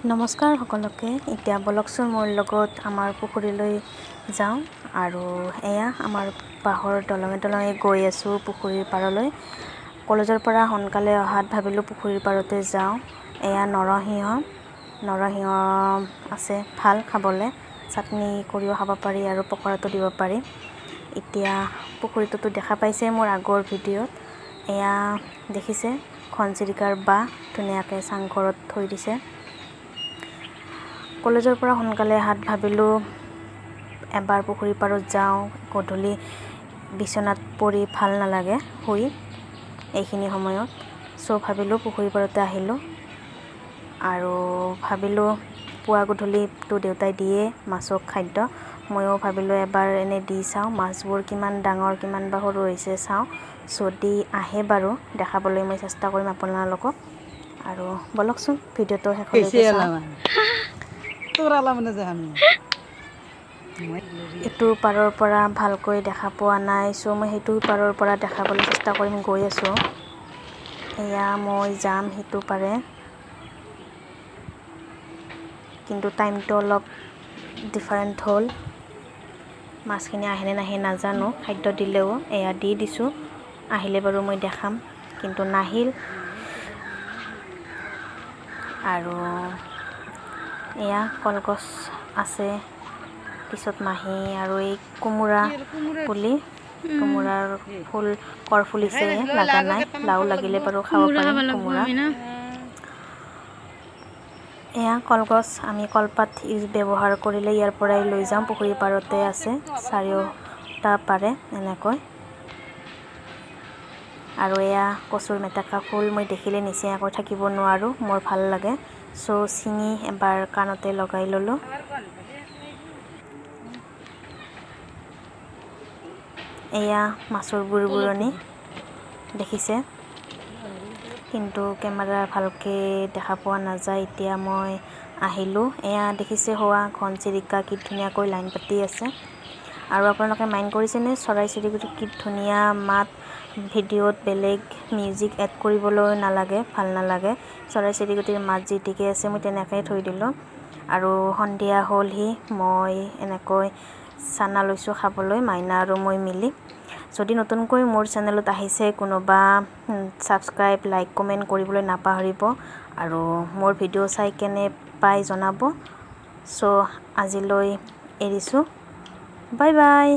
নমস্কাৰ সকলোকে। এতিয়া বলকচোন মোৰ লগত আমাৰ পুখুৰীলৈ যাওঁ। আৰু এয়া আমাৰ বাঁহৰ দলঙে দলঙে গৈ আছোঁ পুখুৰীৰ পাৰলৈ। কলেজৰ পৰা সোনকালে অহাত ভাবিলোঁ পুখুৰীৰ পাৰতে যাওঁ। এয়া নৰসিংহ, নৰসিংহ আছে, ভাল খাবলৈ, চাটনি কৰিও খাব পাৰি আৰু পকৰাটো দিব পাৰি। এতিয়া পুখুৰীটোতো দেখা পাইছে মোৰ আগৰ ভিডিঅ'ত। এয়া দেখিছে ঘনচিৰিকাৰ বাঁহ ধুনীয়াকৈ চাংঘৰত থৈ দিছে। কলেজৰ পৰা সোনকালে অহাত ভাবিলোঁ এবাৰ পুখুৰীৰ পাৰত যাওঁ। গধূলি বিচনাত পৰি ভাল নালাগে শুই এইখিনি সময়ত, চ' ভাবিলোঁ পুখুৰীৰ পাৰতে আহিলোঁ। আৰু ভাবিলোঁ পুৱা গধূলিতো দেউতাই দিয়ে মাছক খাদ্য, ময়ো ভাবিলোঁ এবাৰ এনেই দি চাওঁ মাছবোৰ কিমান ডাঙৰ কিমান বা সৰু হৈছে চাওঁ। যদি আহে বাৰু দেখাবলৈ মই চেষ্টা কৰিম আপোনালোকক। আৰু বলকচোন ভিডিঅ'টো শেষলৈকে চাওঁ। এইটো পাৰৰ পৰা ভালকৈ দেখা পোৱা নাই, চ' মই সেইটো পাৰৰ পৰা দেখাবলৈ চেষ্টা কৰিম, গৈ আছোঁ। এয়া মই যাম সেইটো পাৰে, কিন্তু টাইমটো অলপ ডিফাৰেণ্ট হ'ল। মাছখিনি আহেনে নাহে নাজানো, খাদ্য দিলেও এয়া দি দিছোঁ, আহিলে বাৰু মই দেখাম, কিন্তু নাহিল। আৰু এয়া কলগছ আছে, পিছত মাহী আৰু এই কোমোৰা পুলি, কোমোৰাৰ ফুল কৰ ফুলিছে, লগা নাই, লাও লাগিলে বাৰু খাব পাৰিম কোমোৰা। এয়া কলগছ, আমি কলপাত ইউজ ব্যৱহাৰ কৰিলে ইয়াৰ পৰাই লৈ যাওঁ, পুখুৰীৰ পাৰতে আছে চাৰিওটা পাৰে এনেকৈ। আৰু এয়া কচুৰ মেটেকা ফুল, মই দেখিলে নিচিঙাকৈ থাকিব নোৱাৰোঁ, মোৰ ভাল লাগে, চ' ছিঙি এবাৰ কাণতে লগাই ল'লোঁ। এয়া মাছৰ বুৰবুৰণি দেখিছে, কিন্তু কেমেৰা ভালকৈ দেখা পোৱা নাযায়। এতিয়া মই আহিলোঁ, এয়া দেখিছে হোৱা ঘনচিৰিকা কি ধুনীয়াকৈ লাইন পাতি আছে। আৰু আপোনালোকে মাইণ্ড কৰিছেনে চৰাই চিৰিকটি কি ধুনীয়া মাত, ভিডিঅ'ত বেলেগ মিউজিক এড কৰিবলৈ নালাগে, ভাল নালাগে। চৰাই চিৰিকটিৰ মাত যি ঠিকে আছে মই তেনেকৈয়ে থৈ দিলোঁ। আৰু সন্ধিয়া হ'লহি, মই এনেকৈ চানা লৈছোঁ খাবলৈ, মাইনা আৰু মই মিলি। যদি নতুনকৈ মোৰ চেনেলত আহিছে কোনোবা, ছাবস্ক্ৰাইব লাইক কমেণ্ট কৰিবলৈ নাপাহৰিব। আৰু মোৰ ভিডিঅ' চাই কেনে পাই জনাব। চ' আজিলৈ এৰিছোঁ, বাই বাই।